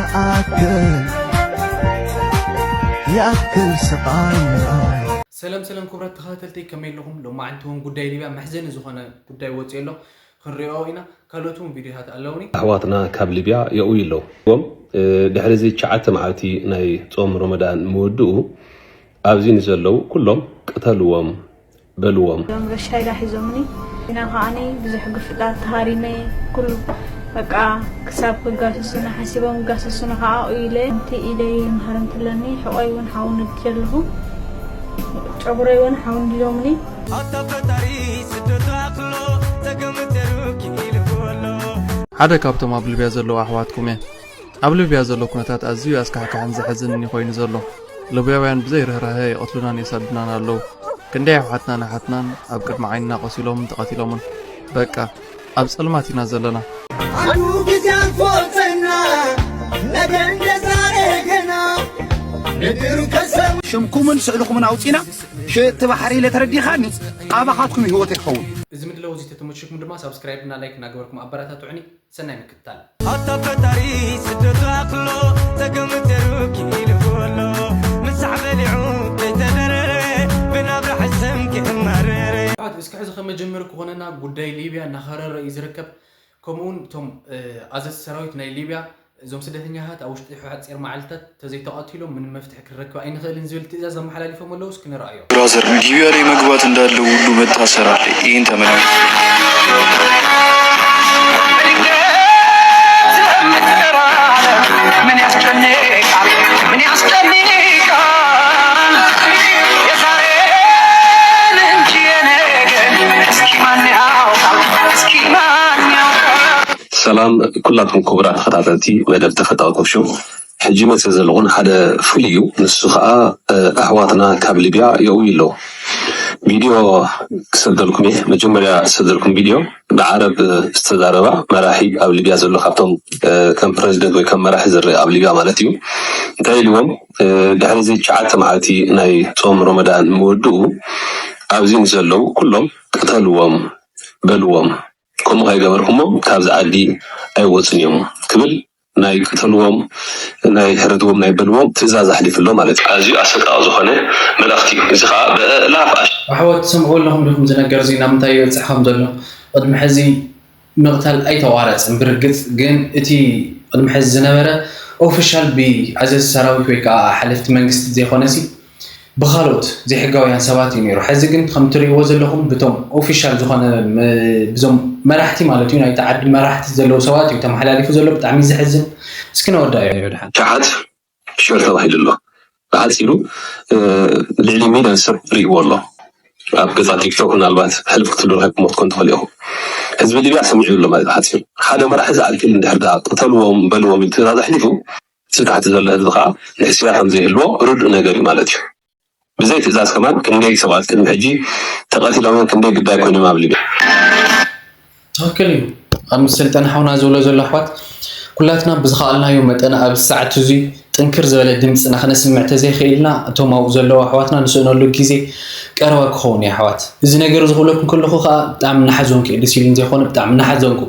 يأكل يأكل سقاي ሰላም ሰላም ክቡራት ተኸታተልቲ ከመይ ኣለኹም? ሎማዓንቲ እውን ጉዳይ ሊብያ መሕዘኒ ዝኾነ ጉዳይ ወፂኡ ኣሎ፣ ክንሪኦ ኢና። ካልኦት እውን ቪዲዮታት ኣለውኒ። ኣሕዋትና ካብ ሊብያ የእውዩ ኣለዉ። ድሕሪ እዚ ትሽዓተ መዓልቲ ናይ ጾም ረመዳን ምውድኡ ኣብዚ ንዘለዉ ኩሎም ቅተልዎም በልዎም። እዞም ረሻይዳ ሒዞምኒ ኢና ከዓኒ ብዙሕ ግፍጣት ተሃሪመ ኩሉ በቃ ክሳብ ክጋሰሱና ሓሲቦም ክጋሰሱና ከዓ ኢለ እንቲ ኢደይ መሃረምትለኒ ሕቆይ እውን ሓው ንድጀ ኣለኹ ጨጉረይ እውን ሓው ንዲዶምኒ ኣታ ፈጣሪ ስደቱ ኣክሎ ተገምተሩ ኪኢልዎ ኣሎ ሓደ ካብቶም ኣብ ሊብያ ዘለዉ ኣሕዋትኩም እየ። ኣብ ሊብያ ዘሎ ኩነታት ኣዝዩ ኣስካሕካሕን ዘሕዝንን እዩ ኮይኑ ዘሎ። ሊብያውያን ብዘይ ርህራሀ ይቐትሉናን የሳድዱናን ኣለዉ። ክንደይ ኣሕዋትናን ኣሓትናን ኣብ ቅድሚ ዓይንና ቆሲሎምን ተቐቲሎምን። በቃ ኣብ ጸልማት ኢና ዘለና። ኣሉ ግዜ ኣልፎ ጸና ነገ እንደ ዛሬ ገና ምድር ከሰም ሽምኩምን ስእልኹምን ኣውፂና ሽእቲ ባሕሪ ኢለ ተረዲኻኒ ኣባኻትኩም ህይወት ይኸውን እዚ ምድላው እዚ ተተመችኩም ድማ ሳብስክራይብ እና ላይክ እናገበርኩም ኣበረታትዑኒ። ሰናይ ምክትታል። ኣታ ፈጣሪ ስደቱ ኣክሎ ተገምተሩ ኪኢልዎ ኣሎ ምሳሕ በሊዑ ከይተደረረ ብናብራ ሕሰም ክእማረረ ኣሕዋት እስኪ ሕዚ ከመጀመሪ ክኾነና ጉዳይ ሊብያ እናኸረረ እዩ ዝርከብ። ከምኡውን እቶም ኣዘዝቲ ሰራዊት ናይ ሊብያ እዞም ስደተኛታት ኣብ ውሽጢ ሓፂር መዓልታት ተዘይተቐቲሎም ምንም መፍትሒ ክንረክብ ኣይንኽእልን ዝብል ትእዛዝ ኣመሓላሊፎም ኣለዉ። እስኪ ንርኣዮ። ብራዘር ሊቢያ ላይ መግባት እንዳለ ሁሉ መታሰር አለ። ይህን ተመልከት። ሰላም ኩላትኩም ክቡራት ተኸታተልቲ መደብ ተፈታዊ ቶክ ሾው። ሕጂ መፅእ ዘለኹን ሓደ ፍሉይ እዩ። ንሱ ከዓ ኣሕዋትና ካብ ሊብያ የእውዩ ኣለዉ። ቪድዮ ክሰደልኩም እየ። መጀመርያ ዝሰደልኩም ቪድዮ ብዓረብ ዝተዛረባ መራሒ ኣብ ሊብያ ዘሎ ካብቶም ከም ፕረዚደንት ወይ ከም መራሒ ዝረአ ኣብ ሊብያ ማለት እዩ። እንታይ ኢልዎም? ድሕሪ እዚ ትሽዓተ መዓልቲ ናይ ፆም ረመዳን ምውድኡ ኣብዚ ንዘለዉ ኩሎም ቅተልዎም በልዎም። ከምኡ ከይገበርኩሞም ካብዚ ዓዲ ኣይወፁን እዮም ክብል ናይ ቅተልዎም ናይ ሕረድዎም ናይ በልዎም ትእዛዝ ኣሕሊፉ ኣሎ ማለት እዩ። ኣዝዩ ኣሰቃቂ ዝኾነ መልእኽቲ እዩ። እዚ ከዓ ብእላፍ ኣሽ። ኣሕዋት ትሰምዕዎ ኣለኹም ዲኹም እዚ ነገር እዚ ናብ ምንታይ ይበፅሕ ከም ዘሎ? ቅድሚ ሕዚ ምቕታል ኣይተቋረፅን። ብርግፅ ግን እቲ ቅድሚ ሕዚ ዝነበረ ኦፊሻል ብኣዘዝቲ ሰራዊት ወይ ከዓ ሓለፍቲ መንግስቲ ዘይኮነሲ ብኻልኦት ዘይሕጋውያን ሰባት እዩ ነይሩ። ሕዚ ግን ከም ትሪእዎ ዘለኹም ብቶም ኦፊሻል ዝኾነ ብዞም መራሕቲ ማለት እዩ ናይቲ ዓዲ መራሕቲ ዘለዉ ሰባት እዩ ተመሓላሊፉ ዘሎ። ብጣዕሚ ዘሕዝን። እስኪ ነወዳዮ ድሓን። ሸሓት ሸር ተባሂሉ ኣሎ። ብሓፂሩ ልዕሊ ሚልዮን ሰብ ሪእዎ ኣሎ። ኣብ ገፃ ቲክቶክ ምናልባት ሕልፍ ክትብሉ ረኪብኩሞ ክትኮን ትኽእሉ ኢኹም። ህዝቢ ሊብያ ሰሚዑ ኣሎ ማለት ብሓፂሩ ሓደ መራሒ ዝኣክል እንድሕር ደኣ ቅተልዎም በልዎም ኢሉ ትእዛዝ ኣሕሊፉ ስታሕቲ ዘሎ ህዝቢ ከዓ ንሕስያ ከም ዘይህልዎ ርዱእ ነገር እዩ ማለት እዩ። ብዘይ ትእዛዝ ከማን ክንደይ ሰባት ቅድሚ ሕጂ ተቐቲሎምን ክንደይ ግዳይ ኮይኖም ኣብ ሊብያ። ትኽክል እዩ። ኣብ ስልጠና ሓውና ዝብሎ ዘሎ ኣሕዋት ኩላትና ብዝኸኣልናዮ መጠን ኣብ ሰዓት እዙይ ጥንክር ዝበለ ድምፅና ከነስምዕ ተዘይኽኢልና እቶም ኣብኡ ዘለዉ ኣሕዋትና ንስእነሉ ግዜ ቀረባ ክኸውን እዩ ኣሕዋት። እዚ ነገር እዚ ክብለኩም ከለኹ ከዓ ብጣዕሚ እናሓዘንኩ እዩ ደስ ኢሉን ዘይኮነ ብጣዕሚ እናሓዘንኩ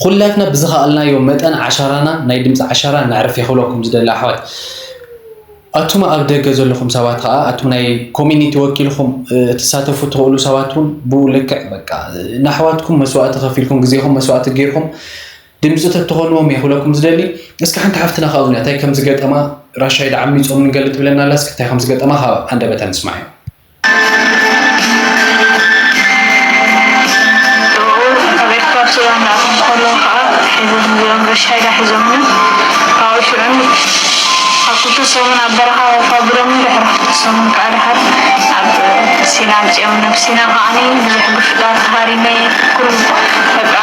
ኩላትና ብዝኸኣልናዮ መጠን ዓሻራና ናይ ድምፂ ዓሻራ ነዕርፍ እየ ክብለኩም ዝደሊ ኣሕዋት። ኣቱም ኣብ ደገ ዘለኹም ሰባት ከዓ ኣቱም ናይ ኮሚኒቲ ወኪልኹም ትሳተፉ ትኽእሉ ሰባት እውን ብኡ ልክዕ በቃ ንኣሕዋትኩም መስዋእቲ ከፊልኩም ግዜኹም መስዋእቲ ገይርኩም ድምፂ ተትኾንዎም እየ ክብለኩም ዝደሊ። እስኪ ሓንቲ ሓፍትና ካብኡ እንታይ ከም ዝገጠማ ራሻይዳ ዓሚፆም ንገሊ ትብለና ኣላ። እስኪ እንታይ ከም ዝገጠማ ካብ ኣንደበታ ንስማዕ እዩ። ካብ ሱዳን ናቶም ከለዉ ከዓ ሒዞም እዚኦም ረሻይዳ ሒዞምኒ ካብኡ ሽዑ ኣብ ክልተ ሰሙን ኣብ በረኻ ወፋ ብሎምን ድሕሪ ክልተ ሰሙን ከዓ ድሓር ኣብ ሲና ኣምፅኦም ናብ ሲና ከዓኒ ብዙሕ ግፍጣር ተሃሪመ ኩሉ በቃ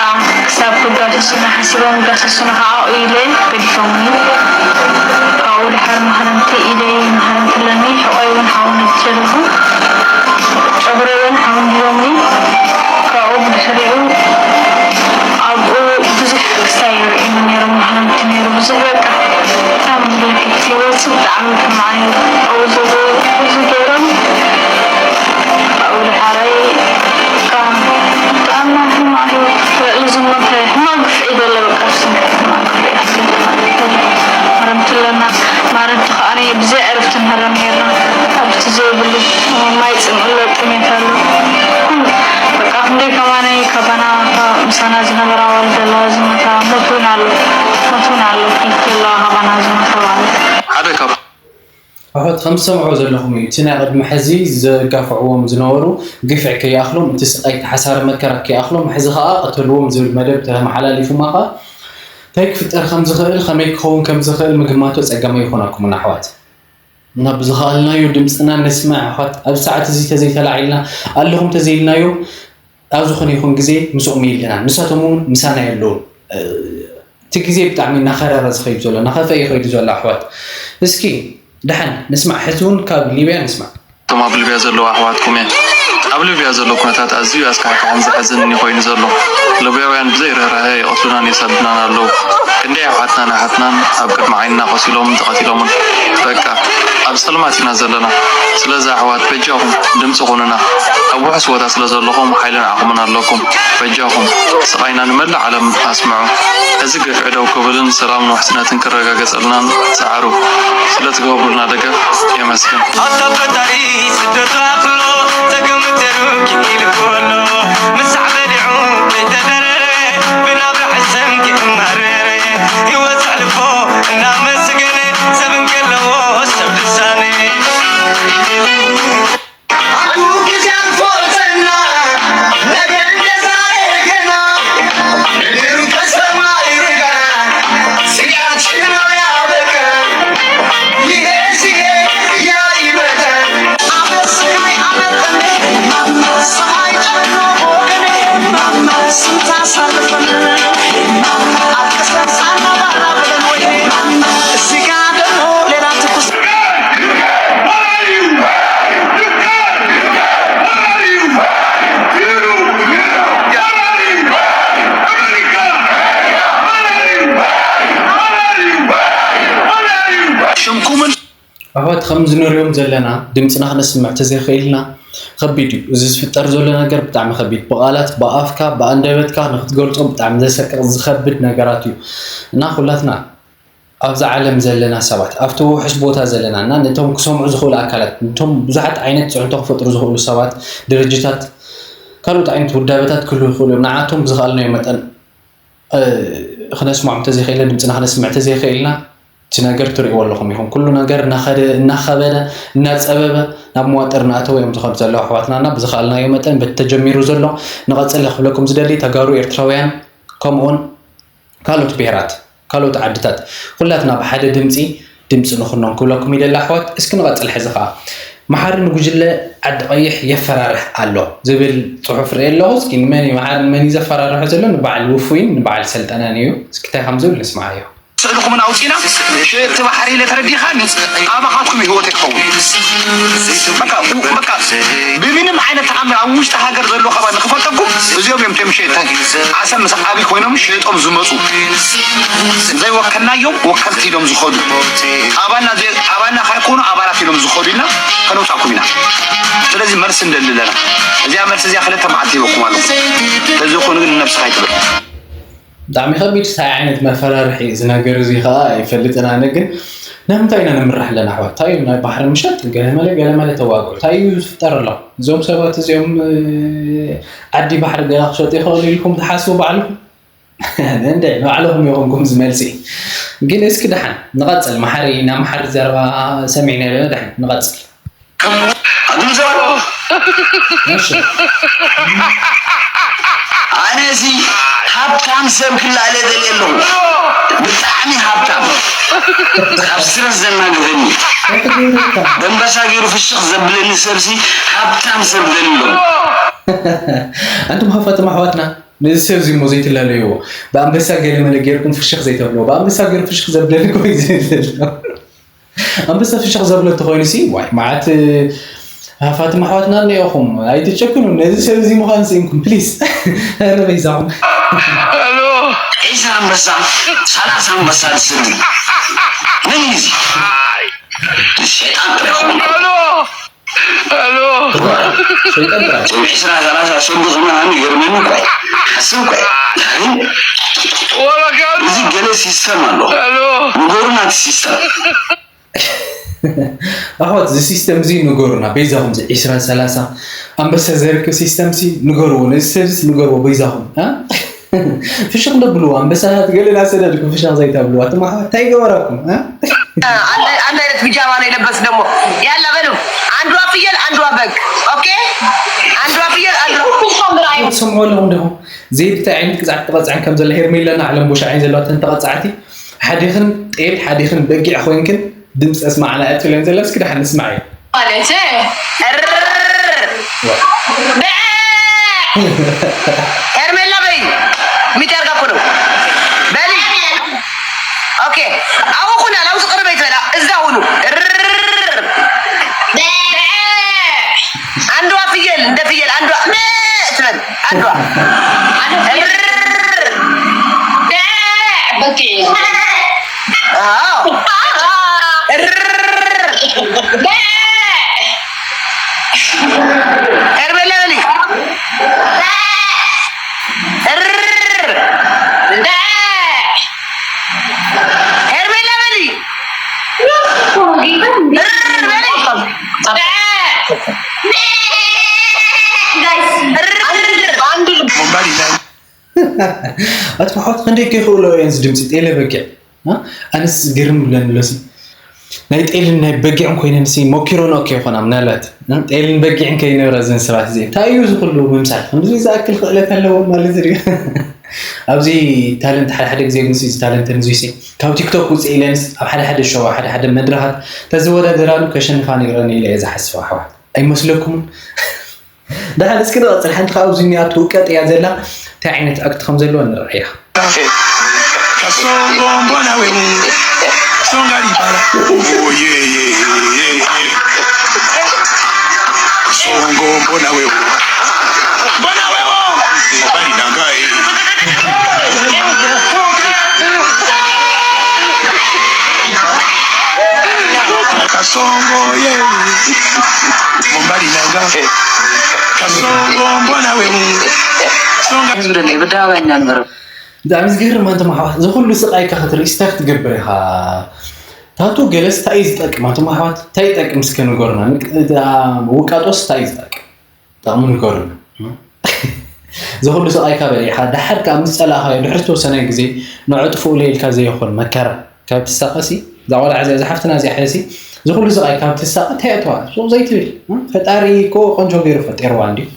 ክሳብ ክጋሰሱና ሓሲቦም ክጋሰሱና ከዓ ኢለ ገዲፎምኒ ካብኡ ድሓር ማህረምቲ ኢለ ማህረምቲ ኣለኒ ሕቆይ እውን ሓውን ይትልኹ ጨጉረይን ሓውን ሂቦምኒ ካብኡ ብድሕሪኡ ኣብኡ ብዙሕ ክስታይ ይርእዩኒ ነይሮም ማህረምቲ ነይሩ ብዙሕ በቃ ብጣዕሚ ዝብለኪ እቲ ህይወት ብጣዕሚ ሕማቕ እዩ ኣብኡ ዘለዉ ብዙ ገይሮም ካብኡ ድሓረይ ብጣዕሚ ሕማቕ ህይወት ልዕሊ ዝሞተ ሕማቕ ግፍዒ ዘሎ በቃ ስምዒት ሕማቕ ግፍዒ ማረቲ ከኣ ብዘይ ዕረፍቲ ንህረም ነይርና። ኣብቲ ዘይብሉ ማይ ጽምእሎ ጥሜት ኣሎ። በቃ ክንደይ ከማነይ ካባና ምሳና ዝነበራ ኣዋልድ ኣለዋ ዝሞታ ሞት እውን ኣሎ። ሞት እውን ኣሎ ክልተ ኣለዋ ካባና ዝሞታ ማለት። ሓደ ካብ ኣሕዋት ከም ትሰምዑ ዘለኹም እዩ። እቲ ናይ ቅድሚ ሕዚ ዘጋፍዕዎም ዝነበሩ ግፍዒ ከይኣኽሎም፣ እቲ ስቃይ፣ እቲ ሓሳረ መከራ ከይኣኽሎም፣ ሕዚ ኸኣ ቀተልዎም ዝብል መደብ ተመሓላሊፉማ ኸኣ እንታይ ክፍጠር ከም ዝኽእል፣ ከመይ ክኸውን ከም ዝኽእል ምግማቶ ጸጋማይ ይኾነኩምን ኣሕዋት። እና ብዝኸኣልናዮ ድምፅና ነስምዕ ኣሕዋት። ኣብ ሰዓት እዚ ተዘይተላዒልና ኣለኹም ተዘይልናዮም ኣብ ዝኾነ ይኹን ግዜ ምስኦም የለናን፣ ንሳቶም እውን ምሳና የለውን። እቲ ግዜ ብጣዕሚ እናኸረረ ዝኸይድ ዘሎ፣ እናኸፍአ ይኸይዱ ዘሎ ኣሕዋት። እስኪ ደሓን ንስማዕ፣ ሕዚ እውን ካብ ሊብያ ንስማዕ። እቶም ኣብ ሊብያ ዘለዉ ኣሕዋትኩም እየ። ኣብ ሊብያ ዘሎ ኩነታት ኣዝዩ ኣስካሕካሕን ዘሕዝንን እዩ ኮይኑ ዘሎ። ሊብያውያን ብዘይ ርህራሀ ይቐትሉናን የሳድዱናን ኣለዉ። ክንደይ ኣሕዋትናን ኣሓትናን ኣብ ቅድሚ ዓይንና ቆሲሎምን ተቐቲሎምን። በቃ ኣብ ጸልማት ኢና ዘለና። ስለዚ ኣሕዋት በጃኹም ድምጺ ኩኑና። ኣብ ውሑስ ቦታ ስለ ዘለኹም ሓይሊ ንዓኹምን ኣለኩም። በጃኹም ስቓይና ንመላእ ዓለም ኣስምዑ። እዚ ግፍዒ ደው ክብልን ሰላምን ውሕስነትን ክረጋገጸልናን ጸዓሩ። ስለ ትገብሩልና ደገፍ የመስግን። ኣታ ፈጣሪ ስደቱ ኣኽሎ ጸገም ተሩ ኪድ ኢሉ ኮሎ ምሳዕ በሊዑ ከይተደረረ ብናብራ ሕሰም ከይማረረ ህይወት ኣሕልፎ እናመስገነ ሰብ እንከለዎ ሰብ ልሳነ። ሽምኩምን ኣሕዋት፣ ከም ዝንሪኦም ዘለና ድምፅና ክነስምዕ ተዘይኽኢልና ከቢድ እዩ። እዚ ዝፍጠር ዘሎ ነገር ብጣዕሚ ከቢድ፣ ብቓላት፣ ብኣፍካ፣ ብኣንደበትካ ንክትገልፆ ብጣዕሚ ዘሰቅቕ፣ ዝኸብድ ነገራት እዩ። እና ኩላትና ኣብዛ ዓለም ዘለና ሰባት፣ ኣብቲ ውሑስ ቦታ ዘለና እና ነቶም ክሰምዑ ዝኽእሉ ኣካላት፣ ነቶም ብዙሓት ዓይነት ፅዕንቶ ክፈጥሩ ዝኽእሉ ሰባት፣ ድርጅታት፣ ካልኦት ዓይነት ውዳበታት ክህልዉ ይኽእሉ እዮም። ንዓቶም ብዝኸኣልናዮ መጠን ክነስምዖም ተዘይኽኢልና፣ ድምፅና ክነስምዕ ተዘይኽኢልና፣ እቲ ነገር ትርእይዎ ኣለኹም ኢኹም። ኩሉ ነገር እናኸደ፣ እናኸበደ፣ እናፀበበ ናብ መዋጥር እናእተወ እዮም ዝኸዱ ዘለዉ ኣሕዋትና እና ብዝኸኣልናዮ መጠን በቲ ተጀሚሩ ዘሎ ንቐፅል ክብለኩም ዝደሊ ተጋሩ ኤርትራውያን ከምኡውን ካልኦት ብሄራት፣ ካልኦት ዓድታት ኩላትና ብሓደ ድምፂ ድምፂ ንኹኖም ክብለኩም ይደሊ ኣሕዋት። እስኪ ንቐፅል። ሕዚ ኸዓ መሓሪ ንጉጅለ ዓዲ ቀይሕ የፈራርሕ ኣሎ ዝብል ፅሑፍ ርኢ ኣለኹ። እስኪ ንመን እዩ መሓሪ፣ ንመን እዩ ዘፈራርሖ ዘሎ? ንበዓል ውፉይን ንበዓል ሰልጠነን እዩ። እስኪ እንታይ ከም ዝብል ንስማዓዮ። ስእልኹምን ኣውፂና ሸየጥቲ ባሕሪ ኢለ ተረዲኻኒ ኣባኻትኩም ህይወት ይኸውን። በቃ በቃ ብምንም ዓይነት ተኣምር ኣብ ውሽጢ ሃገር ዘሎ ኸባ ንክፈልጠኩም እዚኦም እዮም ቶም ሸየጥቲ ዓሰብ ምስ ዓብይ ኮይኖም ሸየጦም ዝመፁ ዘይወከልናዮም ወከልቲ ኢሎም ዝኸዱ ኣባና ዘይ- ኣባና ካይኮኑ ኣባላት ኢሎም ዝኸዱ ኢልና ከነውፃኩም ኢና። ስለዚ መልሲ እንደሊ ኣለና። እዚኣ መልሲ እዚኣ ክልተ መዓልቲ ሂበኩም ኣለኹ። ተዘይኮኑ ግን ንነብስኻ ኣይትበል። ብጣዕሚ ከቢድ እንታይ ዓይነት መፈራርሒ እዩ እዚ ነገር እዚ ከዓ ኣይፈልጥን ኣነ። ግን ንምንታይ ኢና ንምራሕ ኣለና ኣሕዋት? እንታይ እዩ ናይ ባሕሪ ምሸጥ ገለመለ ገለመለ ተዋግዑ እንታይ እዩ ዝፍጠር ኣሎ? እዞም ሰባት እዚኦም ዓዲ ባሕሪ ገና ክሸጡ ይኽእሉ ኢልኩም ትሓስቡ ባዕልኩም? እንደ ባዕልኹም ኢኹም ከምዚ መልሲ። ግን እስኪ ደሓን ንቐፅል። መሓሪ ኢና መሓሪ ዘረባ ሰሚዕና ኣለና። ደሓን ንቐፅል። ኣነ እዚ ሃብታም ሰብ ክላለ ደልየ ኣለኹ። ብጣዕሚ ሃብታም ካብ ስትረስ ዘናግፈኒ ደንበሳ ገይሩ ፍሽኽ ዘብለኒ ሰብሲ ሃብታም ሰብ ደልየ ኣለኹ። ኣንቱም ሃፋትም ኣሕዋትና ነዚ ሰብ እዚ እሞ ዘይትላለይዎ። ብኣንበሳ ገለ መለ ጌርኩም ፍሽኽ ዘይተብልዎ። ብኣንበሳ ገይሩ ፍሽኽ ዘብለኒ እኮ እዩ ዝብል ዘሎ። ኣንበሳ ፍሽኽ ዘብሎ እንተኾይኑ ሲ ዋይ መዓት ሃፋትም ኣሕዋትና እኒኦኹም ኣይትጨክኑ። ነዚ ሰብ እዚ ምዃን ስኢንኩም ፕሊስ። ኧረ በይዛኹም። ዒስራ ኣንበሳ ሰላሳ ኣንበሳ ዝስድድ መን እዩ እዚ? ሸይጣን ጥራሕ። ሸይጣን ጥራሕ። ዒስራ ሰላሳ ሰንዱቕ ምናምን ይገርመኒ እኮ እዩ። ሓስብ እኮ እዩ። እዚ ገለ ሲስተም ኣሎ። ንገሩና እቲ ሲስተም። ኣሕዋት፣ እዚ ሲስተም እዚ ንገሩና በይዛኹም። እዚ ዒስራ ሰላሳ ኣንበሳ ዘርክብ ሲስተም ሲ ንገርዎ፣ ነዚ ሰብ ሲ ንገርዎ በይዛኹም። ፍሽኽ ደብልዎ ኣንበሳታት፣ ገለ ናሰደድኩም ፍሽኽ ዘይተብልዋ ትማሓ እንታይ ገበረኩም? አንድ አይነት ቢጃማ ነው የለበስ ደግሞ ያላ በሉ። አንዷ ፍየል አንዷ በግ። ኦኬ፣ አንዷ ፍየል አንዷ ትሰምዑ ኣለኹም ዲኹም? ዘይብታይ ዓይነት ቅፅዓት ተቐፅዐን ከም ዘለ ሄርሜላና ዓለም ቦሻ ዓይን ዘለዋ ተን ተቐፃዕቲ፣ ሓዲኽን ጤል ሓዲኽን በጊዕ ኮይንክን ድምፂ ኣስማዕና እትብለን ዘለ እስኪ ደሓን ንስማዕ እዩ። ማለት ሄርሜላ በይ ሚት ያርጋ እኮ ነው በሊ። ኦኬ፣ አሁን ኩና ላውስ ቅርብ ይትበላ እዛ ሁኑ። አንዷ ፍየል እንደ ፍየል አንዷ ትበል። አንዷ ሄርሜላ በሊ። ሄርሜላ በሊ። ኣትፋሖት ክንደይ ከይኽእሎ እየን ዝድምፂ ጤለ በጊዕ። ኣነስ ግርም ብለኒ ኣሎ ሲ ናይ ጤልን ናይ በጊዕን ኮይነን ሲ ሞኪሮን ኦኬ ይኾና ምናልባት ጤልን በጊዕን ከይነበረ እዘን ሰባት እዚአን እንታይ እዩ ዝኽሉ ምምሳል ከምዚ ዝኣክል ክእለት ኣለዎም ማለት እዩ። ኣብዚ ታለንት ሓደ ሓደ ግዜ ግን እዚ ታለንት ንዙይ ሲ ካብ ቲክቶክ ውፅእ ኢለንስ ኣብ ሓደ ሓደ ሸው ሓደ ሓደ መድረኻት ተዝወዳደራሉ ከሸንፋ ነይረን ኢለ እየ ዝሓስብ ኣሕዋት ኣይመስለኩምን? ደሓን እስኪ ንቐፅል ሓንቲ ካብዚ እኒኣ ትውቀጥ እያ ዘላ እንታይ ዓይነት ኣክት ከም ዘለዎ ንርኣያ። Kasongo mbona wewe songa libala. Oh yeah yeah yeah yeah. Kasongo mbona wewe mbona wewe mobali na ngai. Kasongo yeah. Mobali na ngai. Kasongo mbona wewe songa. ህዝቢ ደለ ብዳባኛ ንበረብ ብጣዕሚ ዝገርም ኣንተ ማሕዋት እዚ ኩሉ ስቃይካ ክትርኢ ስታክ ትገብር ኢኻ። ታቱ ገለስ እንታይ እዩ ዝጠቅም ኣንተ ማሕዋት እንታይ ይጠቅም እስከ ንገሩና። ውቃጦስ እንታይ እዩ ዝጠቅም ጠቕሙ ንገሩና። እዚ ኩሉ ስቃይካ በሊዕኻ ደሓር ከዓ ምስ ፀላእኻዮ ድሕሪ ዝተወሰነ ግዜ ንዕጥፍኡ ኢልካ ዘይኮን መከራ ካብ ትሳቐሲ እዛ ቆልዓ እዚኣ እዛ ሓፍትና እዚኣ ሕዚ እዚ ኩሉ ስቃይ ካብ ትሳቐ እንታይ ኣተዋ ሱቕ ዘይትብል ፈጣሪ እኮ ቆንጆ ገይሩ ፈጢርዋ እንድዩ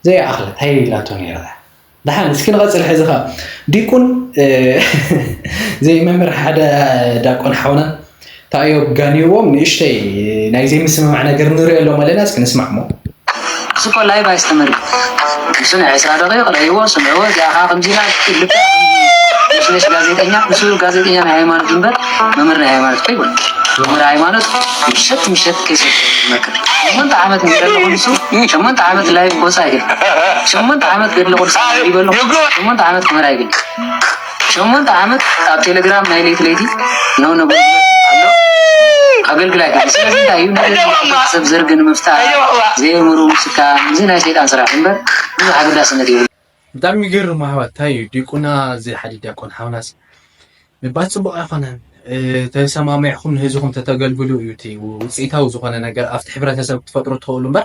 ዘይኣኽለ እንታይ ኢላቶ ነይራ። ደሓን እስኪ ንቐፅል ሕዚ ኸ ዲቁን ዘይ መምህር ሓደ ዳቆን ሓውና ታዮ ጋንዎም ንእሽተይ ናይ ዘይምስምማዕ ነገር ንሪኦ ኣለዎም ኣለና እስኪ ንስማዕሞ። ንሱ እኮ ላይቭ ኣየስተምርን። ንሱ ናይ ዕስራ ደቂቕ ረእይዎ ስምዕዎ እዚኣ ከዓ ከምዚ ኢላ ልክዕ ከምዚ ነሽነሽ ጋዜጠኛ ንሱ ጋዜጠኛ ናይ ሃይማኖት እምበር መምህር ናይ ሃይማኖት እኮ ኣይኮነን። መምህር ሃይማኖት ምሸት ምሸት ከይሰ ዝመክር ሸሞንተ ዓመት ምስ ዘለኹ ንሱ ሸሞንተ ዓመት ላይቭ ክወፅእ ኣይክእል። ሸሞንተ ዓመት ገድሊ ቅዱሳን ይበሉ ሸሞንተ ዓመት ክምህር ኣይክእል። ሸሞንተ ዓመት ኣብ ቴሌግራም ናይ ለይቲ ለይቲ ነው ነብሎ ኣሎ ኣገልግል ኣይኮነን። ስለዚ እንታይ እዩ ንህብረተሰብ ዘርግ ንምፍታሕ ዘየእምሩ ምስካ እዚ ናይ ሰይጣን ስራሕ እምበር ብዙሕ ኣገዳስነት የብሉ። ብጣዕሚ ይገርም ኣሕዋት እንታይ እዩ ዲቁና እዚ ሓደ ዲያቆን ሓውናስ ምባል ፅቡቅ ኣይኮነን። ተሰማሚዕኩም ንህዝብኩም ተተገልግሉ እዩ እቲ ውፅኢታዊ ዝኾነ ነገር ኣብቲ ሕብረተሰብ ክትፈጥሩ ትኽእሉ እምበር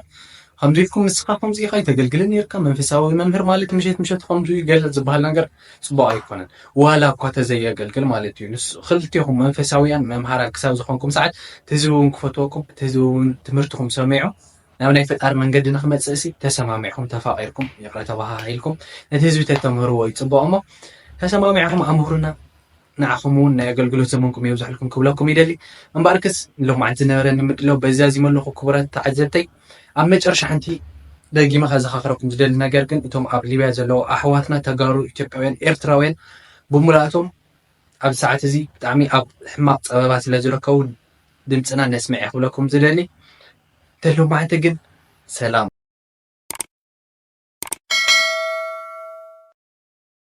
ከምዚ ኢልኩም ንስኻ ከምዚ ኢኻ ኣይተገልግልን ነይርካ መንፈሳዊ መምህር ማለት ምሸት ምሸት ከምዚ ገለ ዝበሃል ነገር ፅቡቅ ኣይኮነን። ዋላ እኳ ተዘየገልግል ማለት እዩ። ንስ ክልቴኹም መንፈሳውያን መምሃራን ክሳብ ዝኾንኩም ሰዓት እቲ ህዝቢ እውን ክፈትወኩም እቲ ህዝቢ እውን ትምህርትኹም ሰሚዑ ናብ ናይ ፈጣሪ መንገዲ ንክመፅእ ሲ ተሰማሚዕኩም ተፋቂርኩም ይቅረ ተባሃሂልኩም ነቲ ህዝቢ ተተምህርዎ እዩ ፅቡቅ እሞ ተሰማሚዕኩም ኣምህሩና። ንዓኹም እውን ናይ ኣገልግሎት ዘመንኩም የብዝሕልኩም ክብለኩም ይደሊ። እምበኣርክስ ሎማዓንቲ ዝነበረኒ ምድላው በዚ ዛዚመ ኣለኹ ክቡራት ተዓዘብተይ። ኣብ መጨረሻ ሓንቲ ደጊመ ከዘኻኽረኩም ዝደሊ ነገር ግን እቶም ኣብ ሊብያ ዘለዉ ኣሕዋትና ተጋሩ ኢትዮጵያውያን ኤርትራውያን ብሙላእቶም ኣብዚ ሰዓት እዚ ብጣዕሚ ኣብ ሕማቕ ፀበባ ስለ ዝርከቡ ድምፅና ነስምዕ እየ ክብለኩም ዝደሊ። ተሎማዕንቲ ግን ሰላም።